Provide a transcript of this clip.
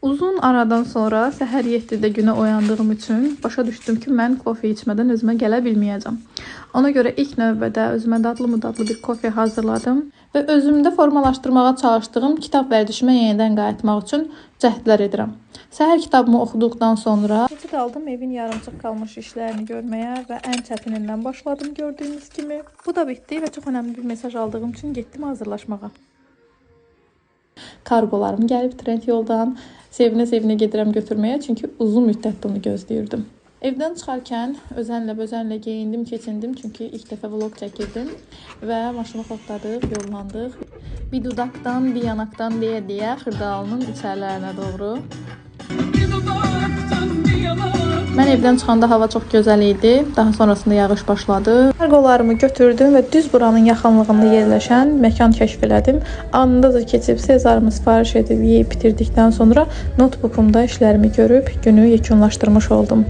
Uzun aradan sonra səhər 7-də günə oyandığım üçün başa düşdüm ki, mən kofe içmədən özümə gələ bilməyəcəm. Ona görə ilk növbədə özümə dadlı mı dadlı bir kofe hazırladım və özümdə formalaşdırmağa çalışdığım kitab vərdişimə yenidən qayıtmaq üçün cəhdlər edirəm. Səhər kitabımı oxuduqdan sonra keçid aldım evin yarımçıq qalmış işlərini görməyə və ən çətinindən başladım gördüyünüz kimi. Bu da bitdi və çox önəmli bir mesaj aldığım üçün getdim hazırlaşmağa. Kargolarım gəlib Trendyoldan. Sevinə-sevinə gedirəm götürməyə, çünki uzun müddətdir onu gözləyirdim. Evdən çıxarkən özənlə bözənlə geyindim, keçindim, çünki ilk dəfə vlog çəkirdim və maşını xotladıq, yollandıq. Bir dudaqdan, bir yanaqdan deyə-deyə Xırdalının içərilərinə doğru. Mən evdən çıxanda hava çox gözəl idi. Daha sonrasında yağış başladı. Kargolarımı götürdüm və düz buranın yaxınlığında yerləşən məkan kəşf elədim. Anında da keçib Sezarımı sifariş edib yeyib bitirdikdən sonra notebookumda işlərimi görüb günü yekunlaşdırmış oldum.